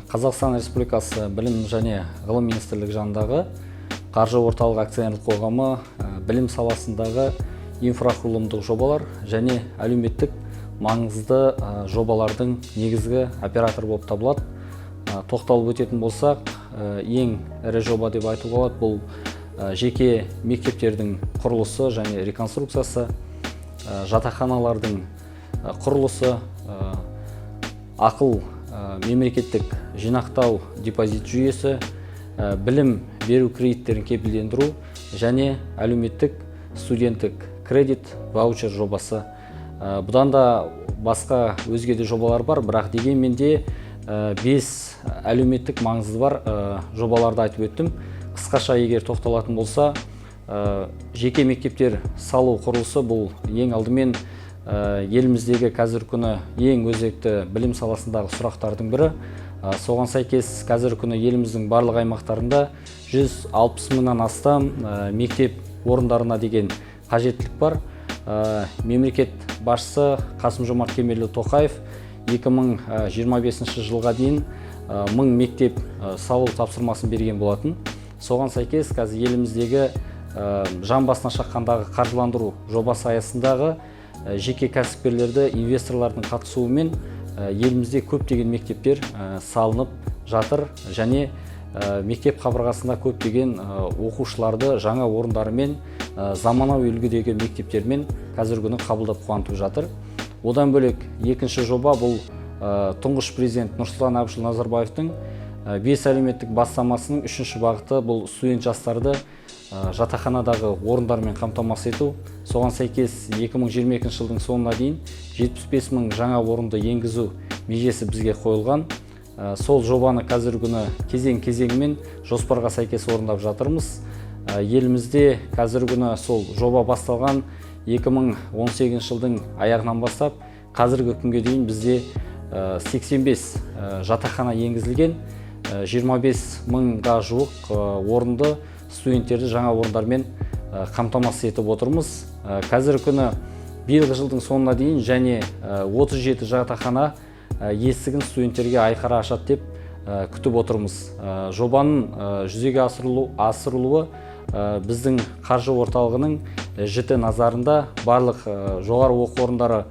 Қазақстан Республикасы Білім және ғылым министрлігі жанындағы Қаржы орталық акционерлік қоғамы білім саласындағы инфрақұрылымдық жобалар және әлеуметтік маңызды жобалардың негізгі операторы болып табылады. Тоқталып өтетін болсақ, ең ірі жоба деп айтуға болады, бұл жеке мектептердің құрылысы және реконструкциясы, жатақханалардың құрылысы, ақыл мемлекеттік жинақтау депозит жүйесі, білім беру кредиттерін кепілдендіру және әлеуметтік студенттік кредит ваучер жобасы. Бұдан да басқа өзге де жобалар бар, бірақ дегенмен де бес әлеуметтік маңызы бар жобаларды айтып өттім. Қысқаша егер тоқталатын болса, жеке мектептер салу құрылысы, бұл ең алдымен еліміздегі қазіргі күні ең өзекті білім саласындағы сұрақтардың бірі. Соған сәйкес қазіргі күні еліміздің барлық аймақтарында 160 мыңнан астам мектеп орындарына деген қажеттілік бар. Мемлекет басшысы Қасым Жомарт Кемелұлы Тоқаев 2025 жылға дейін 1000 мектеп салу тапсырмасын берген болатын. Соған сәйкес қазір еліміздегі жан басына шаққандағы қаржыландыру жобасы аясындағы жеке кәсіпкерлерді, инвесторлардың қатысуымен елімізде көптеген мектептер салынып жатыр және мектеп қабырғасында көптеген оқушыларды жаңа орындарымен, заманауи үлгідегі мектептермен қазіргі күні қабылдап, қуантып жатыр. Одан бөлек екінші жоба, бұл тұңғыш президент Нұрсұлтан Әбішұлы Назарбаевтың бес әлеуметтік бастамасының үшінші бағыты, бұл студент жастарды жатақханадағы орындармен қамтамасыз ету. Соған сәйкес 2022 жылдың соңына дейін 75 мың жаңа орынды енгізу межесі бізге қойылған. Сол жобаны қазіргі күні кезең кезеңімен жоспарға сәйкес орындап жатырмыз. Елімізде қазіргі күні сол жоба басталған 2018 жылдың аяғынан бастап қазіргі күнге дейін бізде 85 жатақхана енгізілген, 25 мыңға жуық орынды студенттерді жаңа орындармен қамтамасыз етіп отырмыз. Қазіргі күні биылғы жылдың соңына дейін және 37 жатақхана есігін студенттерге айқара ашады деп күтіп отырмыз. Жобаның жүзеге асырылуы біздің қаржы орталығының жіті назарында. Барлық жоғары оқу орындары,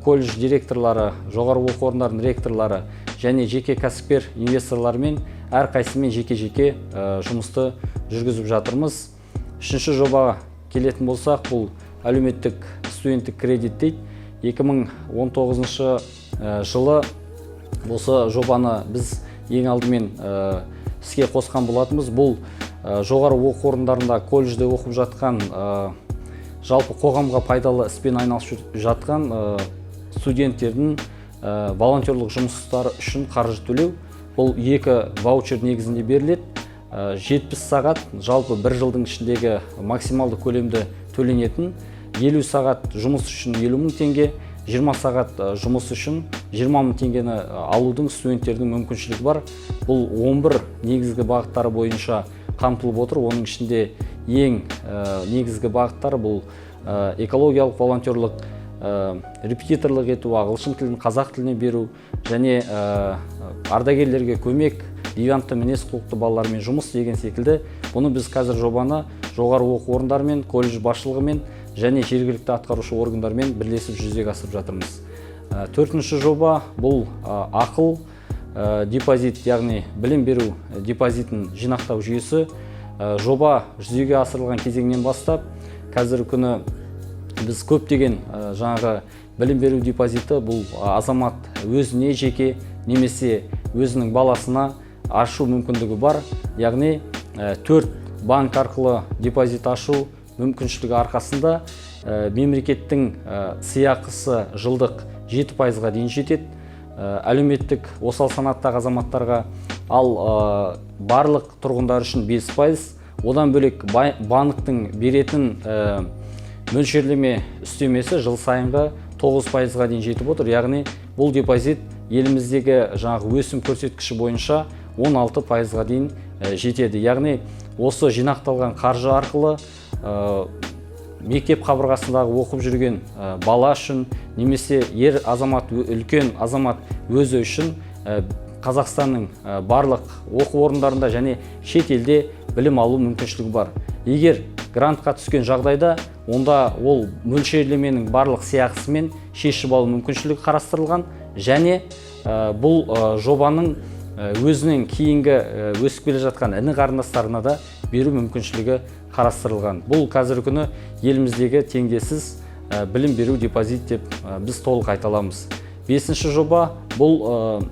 колледж директорлары, жоғары оқу орындарының ректорлары және жеке кәсіпкер инвесторлармен, әрқайсысымен жеке-жеке жұмысты жүргізіп жатырмыз. Үшінші жобаға келетін болсақ, бұл әлеуметтік студенттік кредит дейді. 2019 жылы осы жобаны біз ең алдымен іске қосқан болатынбыз. Бұл жоғары оқу орындарында, колледжде оқып жатқан, жалпы қоғамға пайдалы іспен айналысып жатқан студенттердің волонтерлық жұмыстары үшін қаржы төлеу. Бұл екі ваучер негізінде беріледі. 70 сағат жалпы бір жылдың ішіндегі максималды көлемді төленетін, 50 сағат жұмыс үшін 50 мың теңге, 20 сағат жұмыс үшін 20 мың теңгені алудың студенттердің мүмкіншілігі бар. Бұл 11 негізгі бағыттары бойынша қамтылып отыр. Оның ішінде ең негізгі бағыттары, бұл экологиялық волонтерлық, репетиторлық ету, ағылшын тілін қазақ тіліне беру және ардагерлерге көмек, девиантты мінез құлықты балалармен жұмыс деген секілді. Бұны біз қазір жобаны жоғары оқу орындарымен, колледж басшылығымен және жергілікті атқарушы органдармен бірлесіп жүзеге асырып жатырмыз. Төртінші жоба, бұл ақыл депозит, яғни білім беру депозитін жинақтау жүйесі. Жоба жүзеге асырылған кезеңнен бастап қазіргі күні біз көптеген жаңағы білім беру депозиті, бұл азамат өзіне жеке немесе өзінің баласына ашу мүмкіндігі бар, яғни төрт банк арқылы депозит ашу мүмкіншілігі арқасында мемлекеттің сыйақысы жылдық 7%-ға дейін жетеді әлеуметтік осал санаттағы азаматтарға, ал барлық тұрғындар үшін 5%. Одан бөлек банктің беретін мөлшерлеме үстемесі жыл сайынғы 9%-ға дейін жетіп отыр, яғни бұл депозит еліміздегі жаңағы өсім көрсеткіші бойынша 16%-ға дейін жетеді. Яғни осы жинақталған қаржы арқылы мектеп қабырғасындағы оқып жүрген бала үшін немесе ер азамат, үлкен азамат өзі үшін Қазақстанның барлық оқу орындарында және шет елде білім алу мүмкіншілігі бар. Егер грантқа түскен жағдайда, онда ол мөлшерлеменің барлық сыйақысымен шешіп алу мүмкіншілігі қарастырылған. Және бұл жобаның өзінен кейінгі өсіп келе жатқан іні қарындастарына да беру мүмкіншілігі қарастырылған. Бұл қазіргі күні еліміздегі теңдесіз білім беру депозит деп біз толық айта аламыз. Бесінші жоба бұл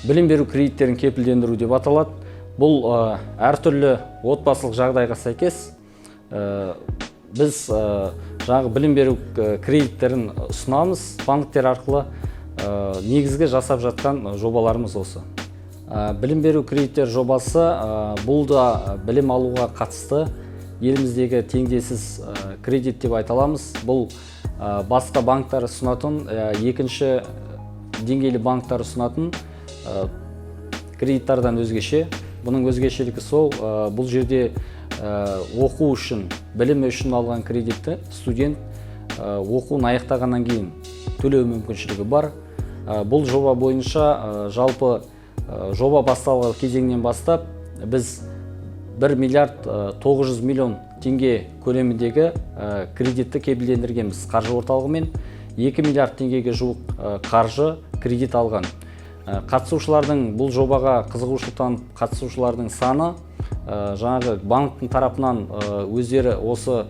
білім беру кредиттерін кепілдендіру деп аталады. Бұл әртүрлі отбасылық жағдайға сәйкес біз жаңағы білім беру кредиттерін ұсынамыз банктер арқылы. Негізгі жасап жатқан жобаларымыз осы. Білім беру кредиттер жобасы, бұл да білім алуға қатысты еліміздегі теңдесіз кредит деп айта аламыз. Бұл басқа банктар ұсынатын, екінші деңгейлі банктар ұсынатын кредиттардан өзгеше. Бұның өзгешелігі сол, бұл жерде оқу үшін, білім үшін алған кредитті студент оқуын аяқтағаннан кейін төлеу мүмкіншілігі бар. Бұл жоба бойынша жалпы жоба басталған кезеңнен бастап біз 1 миллиард 900 миллион теңге көлеміндегі кредитті кепілдендіргенбіз. Қаржы орталығымен 2 миллиард теңгеге жуық қаржы кредит алған. Қатысушылардың, бұл жобаға қызығушылық танытып қатысушылардың саны, жаңағы банктің тарапынан өздері осы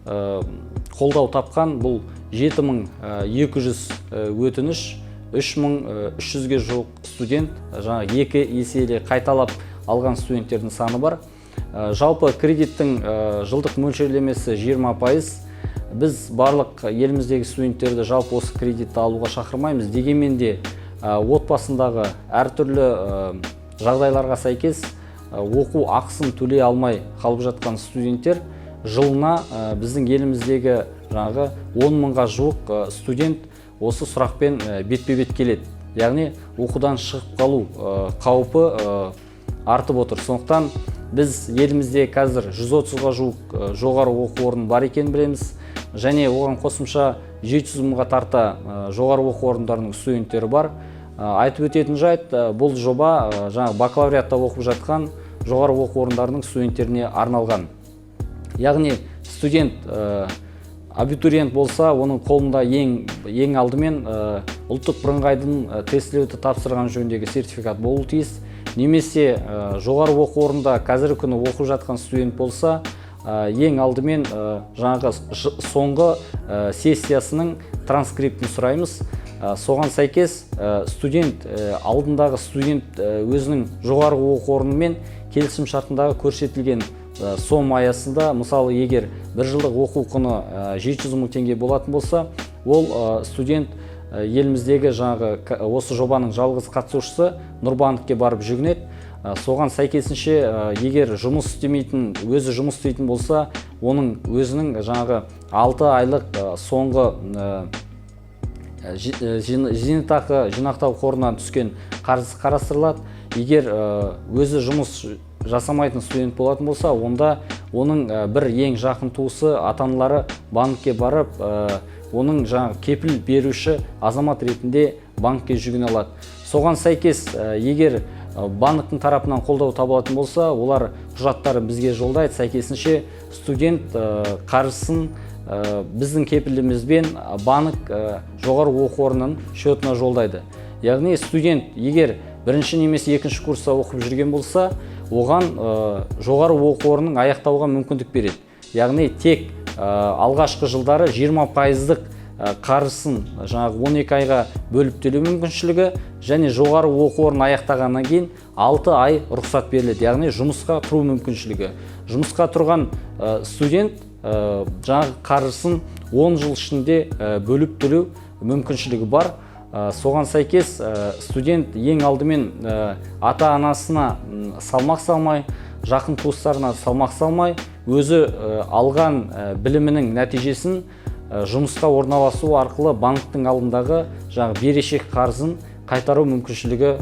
қолдау тапқан, бұл 7200 өтініш, 3300-ге жуық студент, жаңағы екі еселі қайталап алған студенттердің саны бар. Жалпы кредиттің жылдық мөлшерлемесі 20%. Біз барлық еліміздегі студенттерді жалпы осы кредитті алуға шақырмаймыз. Дегенмен де отбасындағы әртүрлі жағдайларға сәйкес оқу ақысын төлей алмай қалып жатқан студенттер жылына біздің еліміздегі жаңағы 10 мыңға жуық студент осы сұрақпен бетпе-бет келеді, яғни оқудан шығып қалу қаупі артып отыр. Сондықтан біз елімізде қазір 130-ға жуық жоғары оқу орны бар екенін білеміз және оған қосымша 700 мыңға тарта жоғары оқу орындарының студенттері бар. Айтып өтетін жайт, бұл жоба жаңағы бакалавриатта оқып жатқан жоғары оқу орындарының студенттеріне арналған. Яғни студент абитуриент болса, оның қолында ең алдымен ұлттық бірыңғайдың тестілеуді тапсырған жөніндегі сертификат болуы тиіс немесе жоғары оқу орнында қазіргі күні оқып жатқан студент болса, ең алдымен жаңағы соңғы сессиясының транскриптін сұраймыз. Соған сәйкес студент алдындағы студент өзінің жоғарғы оқу орнымен келісім шартындағы көрсетілген сома аясында, мысалы, егер бір жылдық оқу құны 700 мың теңге болатын болса, ол студент еліміздегі жаңағы осы жобаның жалғыз қатысушысы Нұрбанкке барып жүгінеді. Соған сәйкесінше, егер жұмыс істемейтін, өзі жұмыс істейтін болса, оның өзінің жаңағы 6 айлық соңғы зейнетақы жинақтау қорынан түскен қарызы қарастырылады. Егер өзі жұмыс жасамайтын студент болатын болса, онда оның бір ең жақын туысы, ата аналары банкке барып, оның жаңағы кепіл беруші азамат ретінде банкке жүгіне алады. Соған сәйкес, егер банктің тарапынан қолдау табылатын болса, олар құжаттарын бізге жолдайды. Сәйкесінше студент қаржысын біздің кепілімізбен банк жоғары оқу орнының счетына жолдайды. Яғни студент егер бірінші немесе екінші курста оқып жүрген болса, оған жоғары оқу орнын аяқтауға мүмкіндік береді. Яғни тек алғашқы жылдары 20 пайыздық қаржысын жаңағы 12 айға бөліп төлеу мүмкіншілігі және жоғары оқу орнын аяқтағаннан кейін 6 ай рұқсат беріледі, яғни жұмысқа тұру мүмкіншілігі. Жұмысқа тұрған студент жаңағы қаржысын 10 жыл ішінде бөліп төлеу мүмкіншілігі бар. Соған сәйкес студент ең алдымен ата анасына салмақ салмай, жақын туыстарына салмақ салмай, өзі алған білімінің нәтижесін жұмысқа орналасу арқылы банктің алдындағы жаңағы берешек қарызын қайтару мүмкіншілігі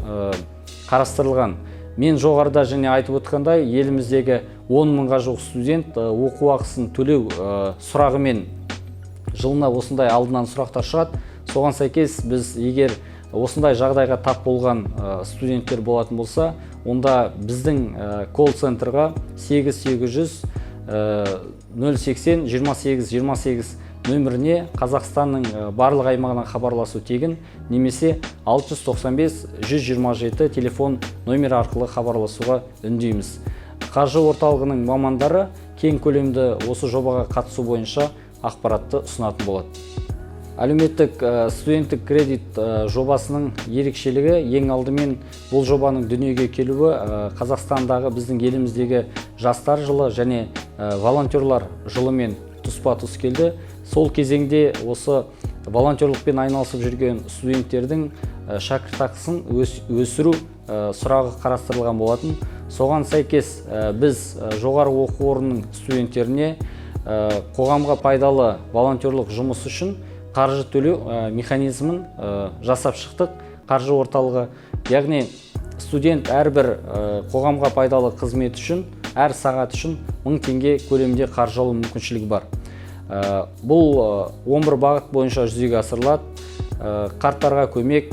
қарастырылған. Мен жоғарыда және айтып отқандай, еліміздегі 10 мыңға жуық студент оқу ақысын төлеу сұрағымен жылына осындай алдынан сұрақтар шығады. Соған сәйкес біз егер Осындай жағдайға тап болған студенттер болатын болса, онда біздің колл-центрға 8800 080 28 28 нөміріне Қазақстанның барлық аймағынан хабарласу тегін немесе 695 127 телефон нөмірі арқылы хабарласуға үндейміз. Қаржы орталығының мамандары кең көлемді осы жобаға қатысу бойынша ақпаратты ұсынатын болады. Әлеуметтік студенттік кредит жобасының ерекшелігі, ең алдымен, бұл жобаның дүниеге келуі Қазақстандағы, біздің еліміздегі Жастар жылы және Волонтерлар жылымен тұспа тұс келді. Сол кезеңде осы волонтерлықпен айналысып жүрген студенттердің шәкіртақысын өсіру сұрағы қарастырылған болатын. Соған сәйкес біз жоғары оқу орнының студенттеріне қоғамға пайдалы волонтерлық жұмыс үшін қаржы төлеу механизмін жасап шықтық қаржы орталығы. Яғни студент әрбір қоғамға пайдалы қызмет үшін, әр сағат үшін 1000 теңге көлемінде қаржы алу мүмкіншілігі бар. Бұл 11 бағыт бойынша жүзеге асырылады: қарттарға көмек,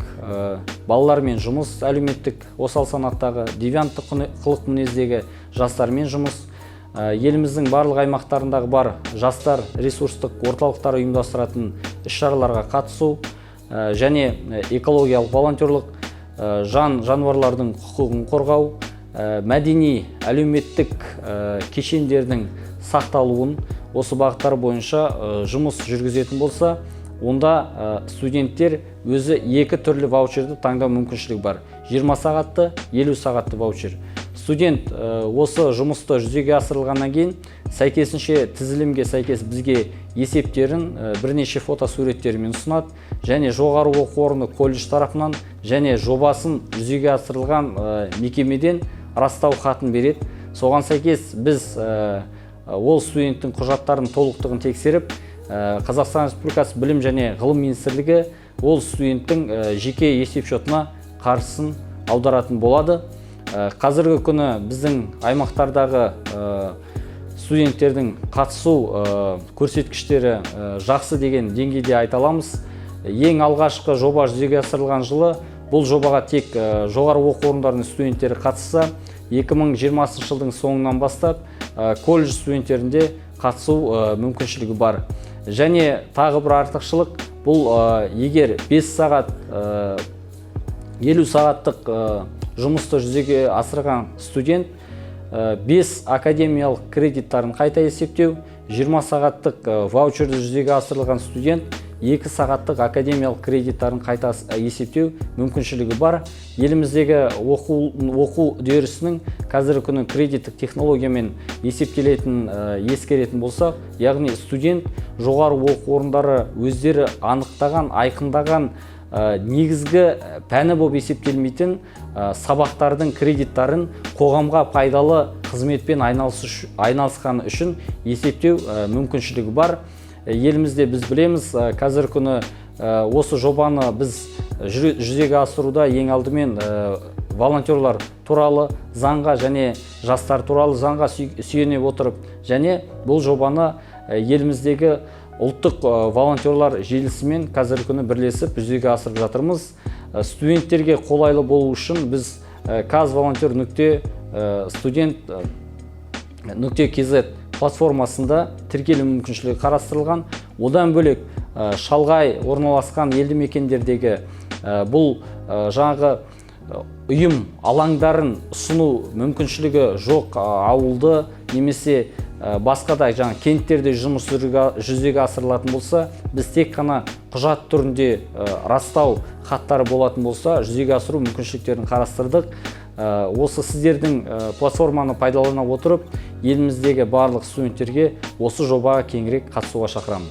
балалармен жұмыс, әлеуметтік осал санаттағы, девиантты қылық мінездегі жастармен жұмыс, еліміздің барлық аймақтарындағы бар жастар ресурстық орталықтары ұйымдастыратын іс шараларға қатысу және экологиялық волонтерлық, жан жануарлардың құқығын қорғау, мәдени әлеуметтік кешендердің сақталуын, осы бағыттар бойынша жұмыс жүргізетін болса, онда студенттер өзі екі түрлі ваучерді таңдау мүмкіншілігі бар: 20 сағатты, 50 сағатты ваучер. Студент осы жұмысты жүзеге асырылғаннан кейін сәйкесінше тізілімге сәйкес бізге есептерін бірнеше фотосуреттерімен ұсынады және жоғары оқу орны, колледж тарапынан және жобасын жүзеге асырылған мекемеден растау хатын береді. Соған сәйкес біз ол студенттің құжаттарын толықтығын тексеріп, Қазақстан Республикасы Білім және ғылым министрлігі ол студенттің жеке есеп шотына қаржысын аударатын болады. Қазіргі күні біздің аймақтардағы студенттердің қатысу көрсеткіштері жақсы деген деңгейде айта аламыз. Ең алғашқы жоба жүзеге асырылған жылы бұл жобаға тек жоғары оқу орындарының студенттері қатысса, 2020 жылдың соңынан бастап колледж студенттерінде қатысу мүмкіншілігі бар. Және тағы бір артықшылық: бұл егер 5 сағат, 50 сағаттық жұмысты жүзеге асырған студент 5 академиялық кредиттарын қайта есептеу, 20 сағаттық ваучерді жүзеге асырылған студент 2 сағаттық академиялық кредиттарын қайта есептеу мүмкіншілігі бар. Еліміздегі оқу үдерісінің қазіргі күні кредиттік технологиямен есептелетін ескеретін болсақ, яғни студент жоғары оқу орындары өздері анықтаған, айқындаған негізгі пәні болып есептелмейтін сабақтардың кредиттарын қоғамға пайдалы қызметпен айналысқаны үшін есептеу мүмкіншілігі бар. Елімізде, біз білеміз, қазіргі күні осы жобаны біз жүзеге асыруда ең алдымен волонтерлар туралы заңға және жастар туралы заңға сүйене отырып және бұл жобаны еліміздегі ұлттық волонтерлар желісімен қазіргі күні бірлесіп жүзеге асырып жатырмыз. Студенттерге қолайлы болу үшін біз kazvolonter.student.kz платформасында тіркелу мүмкіншілігі қарастырылған. Одан бөлек, шалғай орналасқан елді мекендердегі бұл жаңағы ұйым алаңдарын ұсыну мүмкіншілігі жоқ ауылды немесе басқа да жаңа кенттерде жұмыс жүзеге асырылатын болса, біз тек қана құжат түрінде растау хаттары болатын болса, жүзеге асыру мүмкіншіліктерін қарастырдық. Осы сіздердің платформаны пайдалана отырып, еліміздегі барлық студенттерге осы жобаға кеңірек қатысуға шақырамын.